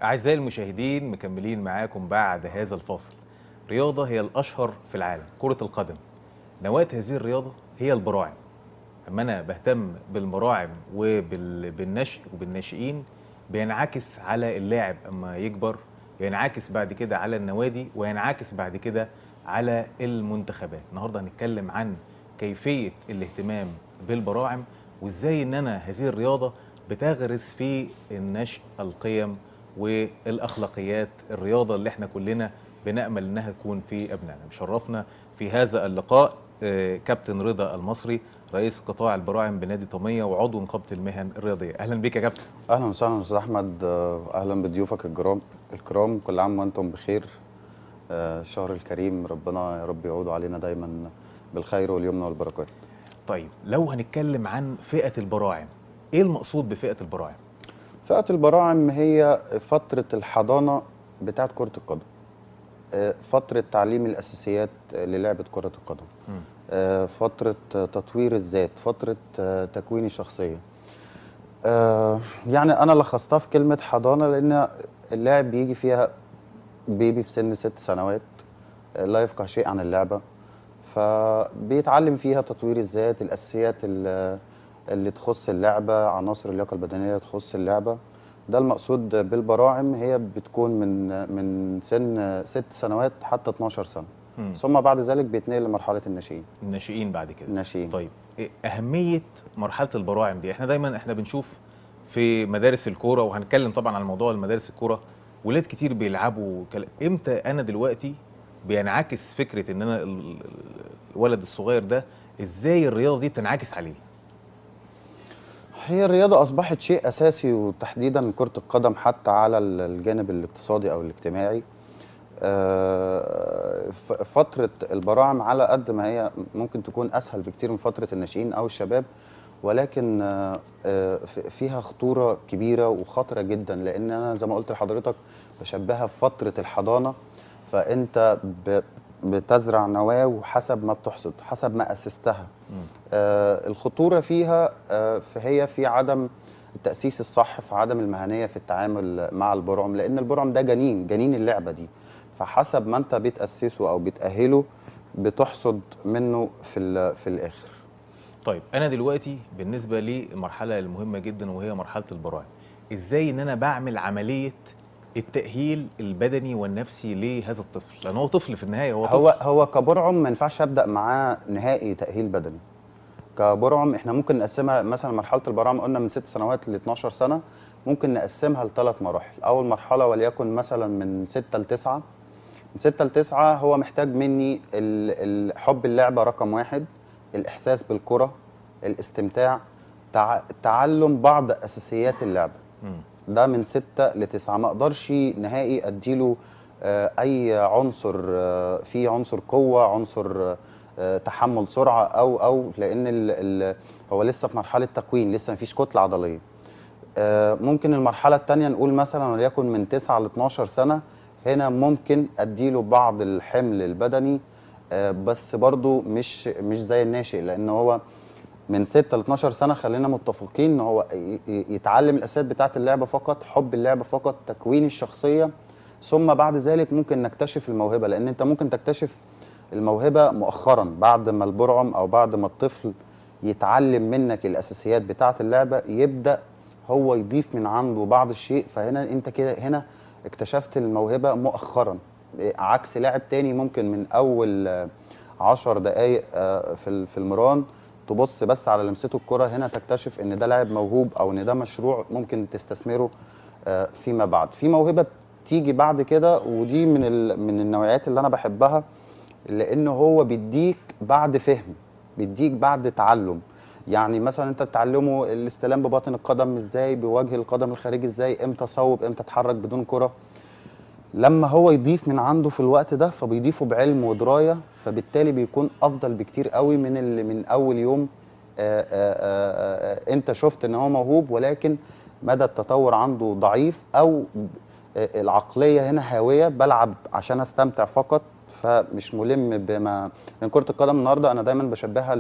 أعزائي المشاهدين، مكملين معاكم بعد هذا الفاصل. رياضة هي الأشهر في العالم، كرة القدم. نواة هذه الرياضة هي البراعم. أما أنا بهتم بالبراعم وبالنشء وبالناشئين، بينعكس على اللاعب أما يكبر، ينعكس بعد كده على النوادي، وينعكس بعد كده على المنتخبات. النهارده هنتكلم عن كيفية الاهتمام بالبراعم، وإزاي إن أنا هذه الرياضة بتغرس في النشء القيم والأخلاقيات، الرياضة اللي احنا كلنا بنأمل إنها تكون في أبنائنا. مشرفنا في هذا اللقاء كابتن رضا المصري، رئيس قطاع البراعم بنادي طمية وعضو نقابة المهن الرياضية. أهلا بك يا كابتن. أهلا وسهلا أستاذ أحمد، أهلا بضيوفك الكرام، كل عام وأنتم بخير. الشهر الكريم ربنا يا رب يعود علينا دايما بالخير واليمن والبركات. طيب لو هنتكلم عن فئة البراعم، إيه المقصود بفئة البراعم؟ فئة البراعم هي فترة الحضانة بتاعت كرة القدم، فترة تعليم الأساسيات للعبة كرة القدم، فترة تطوير الذات، فترة تكوين الشخصية. يعني أنا لخصتها في كلمة حضانة لأن اللاعب بيجي فيها بيبي في سن 6 سنوات لا يفقه شيء عن اللعبة، فبيتعلم فيها تطوير الذات، الأساسيات اللي تخص اللعبة، عناصر اللياقة البدنية تخص اللعبة. ده المقصود بالبراعم، هي بتكون من سن 6 سنوات حتى 12 سنة. ثم بعد ذلك بيتنقل لمرحلة الناشئين. الناشئين بعد كده. الناشئين. طيب أهمية مرحلة البراعم دي، احنا دايما بنشوف في مدارس الكورة، وهنتكلم طبعا عن موضوع المدارس الكورة، ولاد كتير بيلعبوا. امتى انا دلوقتي بينعكس فكرة ان انا الولد الصغير ده ازاي الرياضة دي بتنعكس عليه؟ هي الرياضة أصبحت شيء أساسي، وتحديدا كرة القدم حتى على الجانب الاقتصادي أو الاجتماعي. فترة البراعم على قد ما هي ممكن تكون أسهل بكتير من فترة الناشئين أو الشباب، ولكن فيها خطورة كبيرة وخطرة جدا، لأن أنا زي ما قلت لحضرتك بشبهها في فترة الحضانة. فأنت بتزرع نواة وحسب ما بتحصد، حسب ما أسستها. الخطورة فيها فهي في عدم التأسيس الصح، في عدم المهنية في التعامل مع البرعم، لأن البرعم ده جنين اللعبة دي، فحسب ما أنت بتأسسه أو بتأهله بتحصد منه في الآخر. طيب أنا دلوقتي بالنسبة للمرحلة المهمة جدا وهي مرحلة البراعم، إزاي إن أنا بعمل عملية التأهيل البدني والنفسي لهذا الطفل؟ لأن هو طفل في النهاية، هو طفل. هو كبرعم ما ينفعش أبدأ معاه نهائي تأهيل بدني. كبرعم احنا ممكن نقسمها مثلا مرحلة البراعم قلنا من 6 سنوات ل 12 سنة، ممكن نقسمها لثلاث مراحل. أول مرحلة وليكن مثلا من 6 ل 9. من 6 ل 9 هو محتاج مني حب اللعبة رقم 1، الإحساس بالكرة، الاستمتاع، تعلم بعض أساسيات اللعبة. ده من 6 ل 9. ما اقدرش نهائي اديله اي عنصر فيه عنصر قوة، عنصر تحمل سرعة او لان هو لسه في مرحلة تكوين، لسه مفيش كتلة عضلية. ممكن المرحلة الثانية نقول مثلا وليكن من 9 ل 12 سنة، هنا ممكن اديله بعض الحمل البدني، بس برضو مش زي الناشئ، لان هو من 6 ل 12 سنة خلينا متفقين ان هو يتعلم الاساسيات بتاعه اللعبة فقط، حب اللعبة فقط، تكوين الشخصية، ثم بعد ذلك ممكن نكتشف الموهبة، لان انت ممكن تكتشف الموهبة مؤخرا بعد ما البرعم او بعد ما الطفل يتعلم منك الاساسيات بتاعه اللعبة، يبدا هو يضيف من عنده بعض الشيء، فهنا انت كده هنا اكتشفت الموهبة مؤخرا، عكس لاعب تاني ممكن من اول 10 دقائق في المران تبص بس على لمسته الكرة، هنا تكتشف ان ده لاعب موهوب او ان ده مشروع ممكن تستثمره فيما بعد. في موهبة بتيجي بعد كده، ودي من النوعيات اللي انا بحبها، لان هو بيديك بعد فهم، بيديك بعد تعلم. يعني مثلا انت بتعلمه الاستلام بباطن القدم ازاي، بوجه القدم الخارجي ازاي، امتى صوب، امتى اتحرك بدون كرة. لما هو يضيف من عنده في الوقت ده فبيضيفه بعلم ودراية، فبالتالي بيكون افضل بكتير قوي من اللي من اول يوم انت شفت ان هو موهوب، ولكن مدى التطور عنده ضعيف، او العقلية هنا هاوية، بلعب عشان استمتع فقط، فمش ملم بما. لان كره القدم النهارده انا دايما بشبهها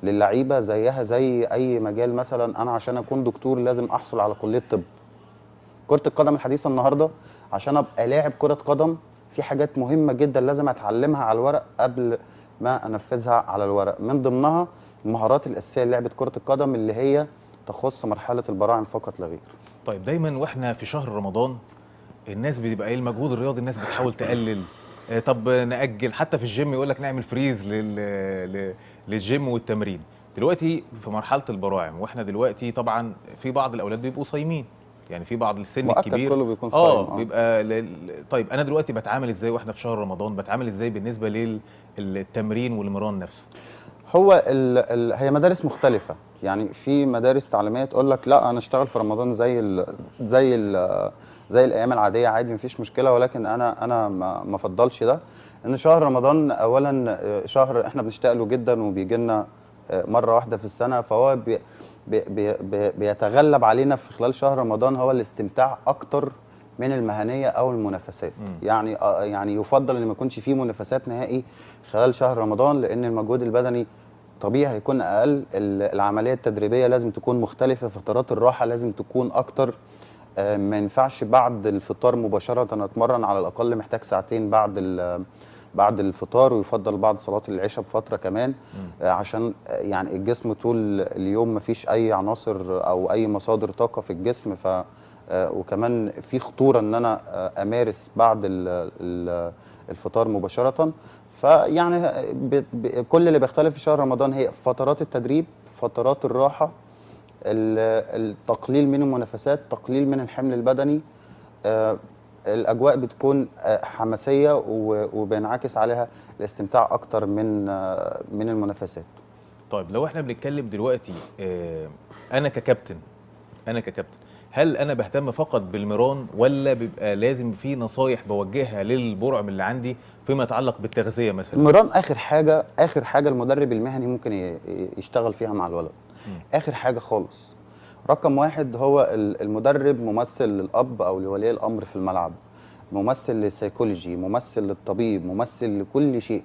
للعيبة زيها زي اي مجال. مثلا انا عشان اكون دكتور لازم احصل على كليه طب، كره القدم الحديثة النهارده عشان ابقى لاعب كره قدم في حاجات مهمة جدا لازم اتعلمها على الورق قبل ما انفذها على الورق، من ضمنها المهارات الاساسية للعبة كره القدم اللي هي تخص مرحلة البراعم فقط لا غير. طيب دايما واحنا في شهر رمضان الناس بتبقى ايه المجهود الرياضي، الناس بتحاول تقلل، طب نأجل، حتى في الجيم يقول لك نعمل freeze للجيم والتمرين. دلوقتي في مرحلة البراعم واحنا دلوقتي طبعا في بعض الاولاد بيبقوا صايمين، يعني في بعض السن الكبير كله بيكون صايم، بيبقى طيب انا دلوقتي بتعامل ازاي واحنا في شهر رمضان؟ بتعامل ازاي بالنسبة للتمرين والمران نفسه؟ هو هي مدارس مختلفة، يعني في مدارس تعليمية تقول لك لا انا اشتغل في رمضان زي الايام العادية عادي مفيش مشكلة، ولكن انا ما افضلش ده. ان شهر رمضان اولا شهر احنا بنشتاق له جدا وبيجي لنا مرة واحدة في السنة، فهو بي بي بي بيتغلب علينا في خلال شهر رمضان هو الاستمتاع اكتر من المهنية او المنافسات. يعني يفضل ان ما يكونش فيه منافسات نهائي خلال شهر رمضان، لان المجهود البدني طبيعي هيكون اقل، العملية التدريبية لازم تكون مختلفة، فترات الراحة لازم تكون اكتر، ما ينفعش بعد الفطار مباشرة اتمرن، على الاقل محتاج ساعتين بعد الفطار، ويفضل بعد صلاة العشاء بفترة كمان، عشان يعني الجسم طول اليوم ما فيش اي عناصر او اي مصادر طاقة في الجسم، ف وكمان في خطورة ان انا امارس بعد الفطار مباشرة. فيعني كل اللي بيختلف في شهر رمضان هي فترات التدريب، فترات الراحة، التقليل من المنافسات، تقليل من الحمل البدني، الاجواء بتكون حماسية وبينعكس عليها الاستمتاع اكتر من المنافسات. طيب لو احنا بنتكلم دلوقتي انا ككابتن هل انا بهتم فقط بالمران ولا بيبقى لازم في نصايح بوجهها للبرعم اللي عندي فيما يتعلق بالتغذية مثلا؟ المران اخر حاجة المدرب المهني ممكن يشتغل فيها مع الولد. اخر حاجة خالص. رقم واحد هو المدرب ممثل للاب او لولي الامر في الملعب، ممثل للسيكولوجي، ممثل للطبيب، ممثل لكل شيء.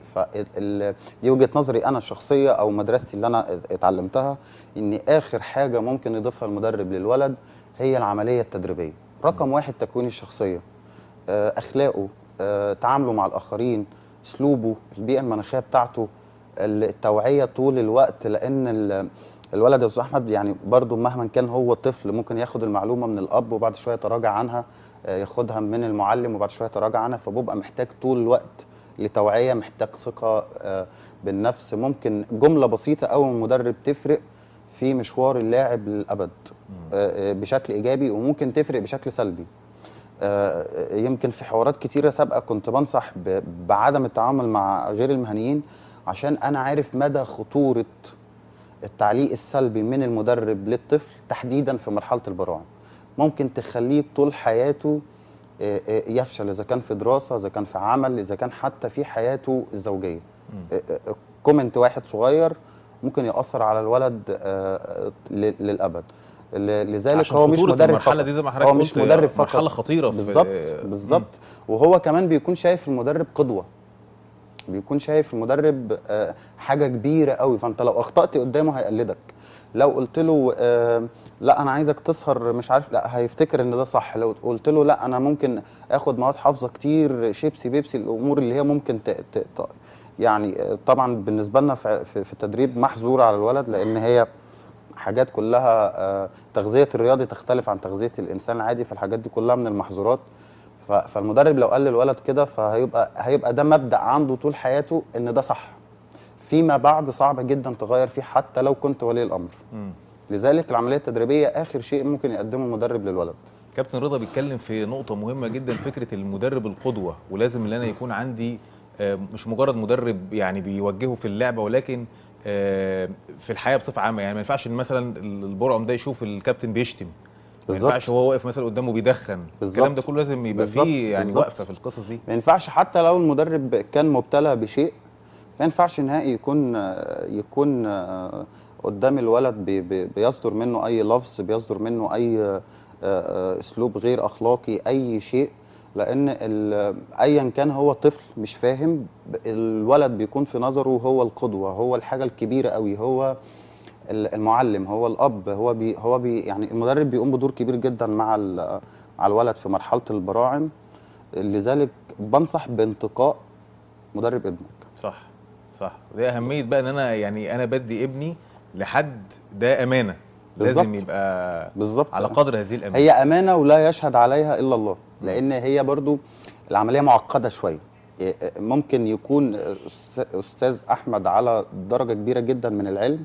دي وجهه نظري انا الشخصية او مدرستي اللي انا اتعلمتها، ان اخر حاجة ممكن يضيفها المدرب للولد هي العملية التدريبية. رقم واحد تكوين الشخصية، اخلاقه، تعامله مع الاخرين، اسلوبه، البيئة المناخية بتاعته، التوعية طول الوقت. لان الولد يا استاذ احمد يعني برضه مهما كان هو طفل ممكن ياخد المعلومة من الاب وبعد شوية يتراجع عنها، ياخدها من المعلم وبعد شوية يتراجع عنها، فبيبقى محتاج طول الوقت لتوعية، محتاج ثقة بالنفس. ممكن جملة بسيطة قوي من المدرب تفرق في مشوار اللاعب للابد بشكل ايجابي، وممكن تفرق بشكل سلبي. يمكن في حوارات كتيرة سابقه كنت بنصح بعدم التعامل مع غير المهنيين، عشان انا عارف مدى خطورة التعليق السلبي من المدرب للطفل تحديدا في مرحلة البراعم. ممكن تخليه طول حياته يفشل، اذا كان في دراسة، اذا كان في عمل، اذا كان حتى في حياته الزوجية. comment واحد صغير ممكن يأثر على الولد للأبد. لذلك هو مش مدرب فقط، دي زي ما حضرتك هو مش مدرب فقط، مرحلة خطيرة. بالظبط بالظبط. وهو كمان بيكون شايف المدرب قدوة، بيكون شايف المدرب حاجة كبيرة قوي، فانت لو اخطأت قدامه هيقلدك. لو قلت له لا انا عايزك تسهر مش عارف، لا هيفتكر ان ده صح. لو قلت له لا انا ممكن اخد مواد حافظه كتير، شيبسي بيبسي، الامور اللي هي ممكن يعني طبعا بالنسبة لنا في التدريب محظورة على الولد، لان هي حاجات كلها تغذية الرياضي تختلف عن تغذية الانسان العادي، فالحاجات دي كلها من المحظورات. فالمدرب لو قال للولد كده فهيبقى ده مبدأ عنده طول حياته ان ده صح. فيما بعد صعب جدا تغير فيه حتى لو كنت ولي الامر. لذلك العملية التدريبية اخر شيء ممكن يقدمه المدرب للولد. كابتن رضا بيتكلم في نقطة مهمة جدا، فكرة المدرب القدوة، ولازم ان انا يكون عندي مش مجرد مدرب يعني بيوجهه في اللعبة، ولكن في الحياة بصفة عامة. يعني ما ينفعش ان مثلا البرعم ده يشوف الكابتن بيشتم، ما ينفعش وهو واقف مثلا قدامه بيدخن، الكلام ده كله لازم يبقى فيه يعني وقفه في القصص دي. ما ينفعش حتى لو المدرب كان مبتلى بشيء، ما ينفعش نهائي يكون قدام الولد بيصدر منه اي لفظ، بيصدر منه اي اسلوب غير اخلاقي، اي شيء. لان ايا كان هو طفل مش فاهم، الولد بيكون في نظره هو القدوة، هو الحاجة الكبيرة قوي، هو المعلم، هو الاب، هو بي هو بي يعني المدرب بيقوم بدور كبير جدا مع على الولد في مرحلة البراعم. لذلك بنصح بانتقاء مدرب ابنك. صح صح، دي اهمية بقى ان انا يعني انا بدي ابني لحد ده امانه، لازم يبقى بالظبط على قدر هذه الامانة. هي امانه ولا يشهد عليها الا الله، لان هي برضو العملية معقدة شوية. ممكن يكون استاذ احمد على درجه كبيرة جدا من العلم،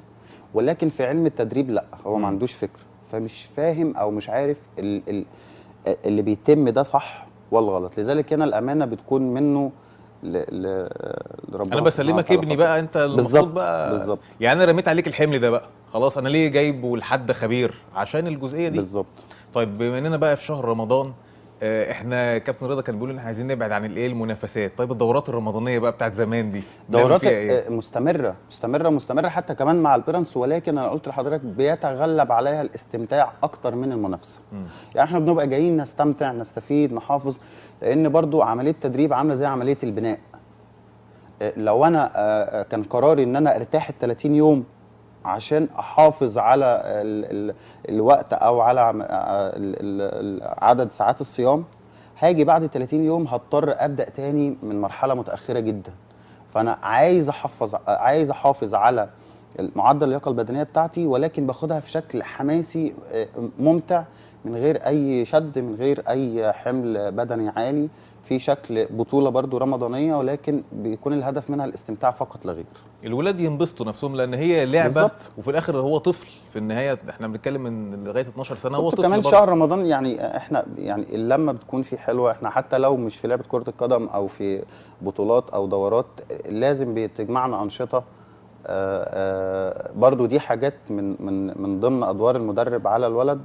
ولكن في علم التدريب لا، هو ما عندوش فكرة، فمش فاهم او مش عارف اللي بيتم ده صح ولا غلط. لذلك هنا الامانة بتكون منه لربنا. انا بسلمك ابني بقى، انت المفروض بقى بالظبط. يعني انا رميت عليك الحمل ده بقى خلاص، انا ليه جايبه لحد خبير؟ عشان الجزئية دي بالظبط. طيب بما اننا بقى في شهر رمضان، احنا كابتن رضا كان بيقول ان احنا عايزين نبعد عن الايه المنافسات. طيب الدورات الرمضانية بقى بتاعت زمان دي دورات إيه؟ مستمرة مستمرة مستمرة حتى كمان مع ال parents، ولكن انا قلت لحضرتك بيتغلب عليها الاستمتاع اكتر من المنافسة. يعني احنا بنبقى جايين نستمتع، نستفيد، نحافظ، لان برضو عملية التدريب عامله زي عملية البناء. لو انا كان قراري ان انا ارتاح ال 30 يوم عشان احافظ على الوقت او على عدد ساعات الصيام، هاجي بعد 30 يوم هضطر ابدا تاني من مرحلة متاخرة جدا. فانا عايز احافظ على معدل اللياقة البدنية بتاعتي، ولكن باخدها في شكل حماسي ممتع، من غير اي شد، من غير اي حمل بدني عالي، في شكل بطوله برضو رمضانيه، ولكن بيكون الهدف منها الاستمتاع فقط لا غير. الولاد ينبسطوا نفسهم لان هي لعبه بالزبط. وفي الاخر هو طفل في النهاية، احنا بنتكلم من لغاية 12 سنة هو طفل كمان. برضو شهر رمضان يعني احنا يعني اللمة بتكون فيه حلوة، احنا حتى لو مش في لعبه كره القدم او في بطولات او دورات لازم بتجمعنا انشطة. برضو دي حاجات من من من ضمن ادوار المدرب على الولد،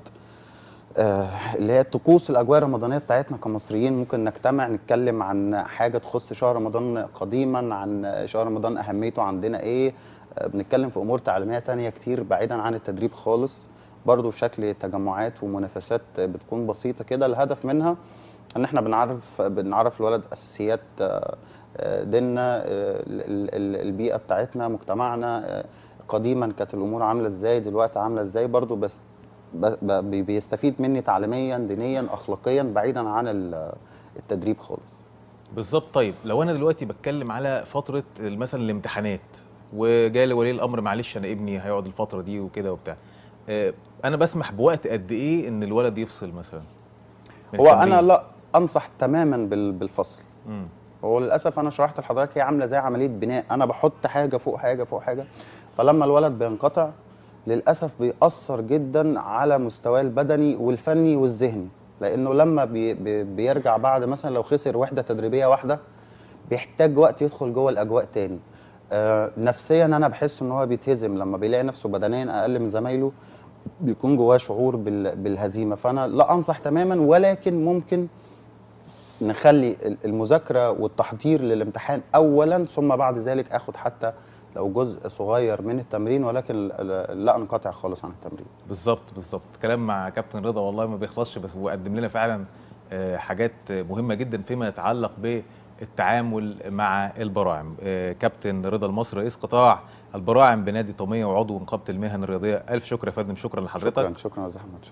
اللي هي طقوس الاجواء الرمضانية بتاعتنا كمصريين. ممكن نجتمع نتكلم عن حاجة تخص شهر رمضان قديما، عن شهر رمضان اهميته عندنا ايه، بنتكلم في امور تعليمية تانية كتير بعيدا عن التدريب خالص، برضو في شكل تجمعات ومنافسات بتكون بسيطة كده. الهدف منها ان احنا بنعرف الولد اساسيات ديننا، البيئة بتاعتنا، مجتمعنا، قديما كانت الامور عامله ازاي، دلوقتي عامله ازاي، برضو بس بيستفيد مني تعليميا دينيا اخلاقيا بعيدا عن التدريب خالص. بالظبط. طيب لو انا دلوقتي بتكلم على فترة مثلا الامتحانات وجالي ولي الامر، معلش انا ابني هيقعد الفترة دي وكده وبتاع، انا بسمح بوقت قد ايه ان الولد يفصل مثلا؟ هو انا لا انصح تماما بالفصل. هو للاسف انا شرحت لحضرتك هي عامله زي عملية بناء، انا بحط حاجة فوق حاجة فوق حاجة، فلما الولد بينقطع للأسف بيأثر جدا على مستواه البدني والفني والذهني، لأنه لما بيرجع بعد مثلا لو خسر وحدة تدريبية واحدة بيحتاج وقت يدخل جوه الأجواء تاني. نفسيا أنا بحس إن هو بيتهزم لما بيلاقي نفسه بدنيا أقل من زمايله، بيكون جواه شعور بالهزيمة. فأنا لا أنصح تماما، ولكن ممكن نخلي المذاكرة والتحضير للامتحان أولا، ثم بعد ذلك آخد حتى لو جزء صغير من التمرين، ولكن لا انقطع خالص عن التمرين. بالظبط بالظبط. كلام مع كابتن رضا والله ما بيخلصش، بس هو قدم لنا فعلا حاجات مهمة جدا فيما يتعلق بالتعامل مع البراعم. كابتن رضا المصري رئيس قطاع البراعم بنادي طميه وعضو نقابة المهن الرياضية، الف شكر يا فندم. شكرا لحضرتك. شكرا يا استاذ احمد.